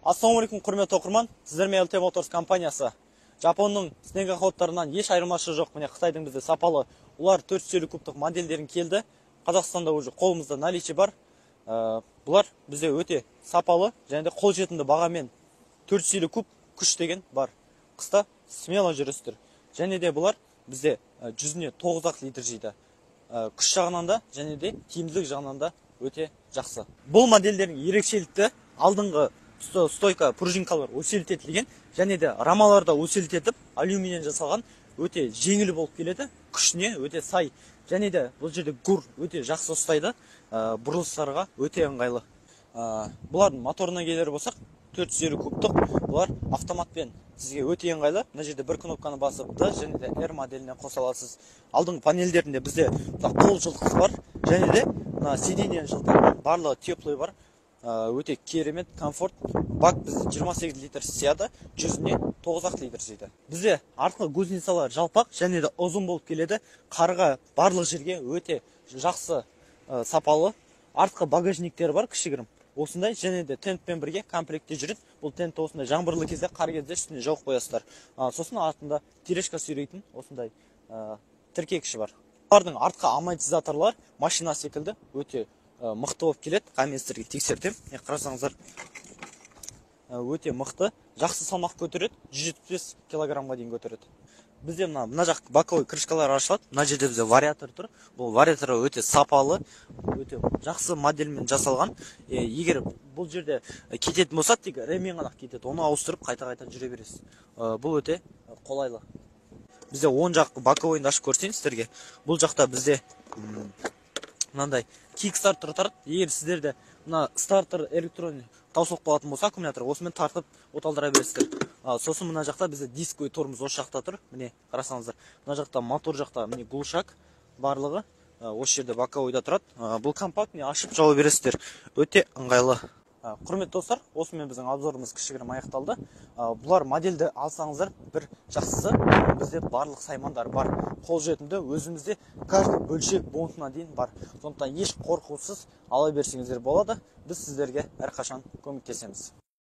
Ассалаумағалейкум, құрметті оқырман! Сіздермен LT Motors компаниясы. Жапонның снегоходтарынан еш айырмашылығы жоқ. Міне, Қытайдың бізде сапалы олар 450 кубтық модельдерін келді. Қазақстанда уже қолымызда наличие бар. Бұлар бізде өте сапалы және де қолжетімді бағамен 450 куб күш деген бар. Қыста смело жүресіздер. Және де бұлар бізде жүзіне 9 литр жейді. Күш жағынан да және де тиімділік жағынан да өте жақсы. Бұл модельдердің ерекшелікті алдыңғы стойка, пружинкалар усилить етілген және де рамалар да усилить етіп, алюминийден жасалған, өте жеңіл болып келеді, күшіне өте сай. Және де бұл жерде ГУР өте жақсы ұстайды, бұрылыстарға өте ыңғайлы. Бұлардың моторына келер болсақ, 450 кубтық бұлар автоматпен сізге өте ыңғайлы. Мына жерде бір кнопканы басып, Д және де R моделіне қоса аласыз. Алдыңғы панельдерінде бізде мына қол жылытқыш бар және де мына сиденьені жылытатын, барлығы теплый бар. Өте керемет комфорт. Бак бізде 28 литр сияды, жүзіне 9 литр жейді. Бізде артқы гусеницалар жалпақ және де ұзын болып келеді. Қарға, барлық жерге өте жақсы, сапалы. Артқы багажниктері бар кішігірім осындай және де тентпен бірге комплектте жүреді. Бұл тентті осындай жаңбырлы кезде, қар кезде үстіне жауып қоясыздар. Сосын артында тележка сүйрейтін осындай тіркегіші бар. Бұлардың артқы амортизаторлар машина секілді өте мықты болып келеді. Қазір мен сіздерге тексертемін. Міне, қарасаңыздар, өте мықты, жақсы салмақ көтереді, 175 килограммға дейін көтереді. Бізде мына жақ боковой крышкалар ашылады. Мына жерде бізде вариатор тұр. Бұл вариатор өте сапалы, өте жақсы модельмен жасалған. Егер бұл жерде кететін болса, тек ремень ғана кетеді, оны ауыстырып, қайта қайта жүре бересіз. Бұл өте қолайлы. Бізде оң жақ боковойын ашып көрсетейін сіздерге. Бұл жақта бізде мынандай кик-стартер тұрады. Егер сіздерде мына стартер электронный таусылып қалатын болса, аккумулятор, осымен тартып оталдыра бересіздер. Сосын мына жақта бізде дисковый тормоз осы жақта тұр. Міне, қарасаңыздар, мына жақта мотор жақта, міне, глушак барлығы осы жерде боковойда тұрады. Бұл компактный, ашып жауа бересіздер, өте ыңғайлы. Құрметті достар, осымен біздің обзорымыз кішігірім аяқталды. Бұлар модельді алсаңыздар, бір жақсысы, бізде барлық саймандар бар, қолжетімді, өзімізде каждый бөлшек болтына дейін бар. Сондықтан еш қорқусыз ала берсеңіздер болады. Біз сіздерге әрқашан көмектесеміз.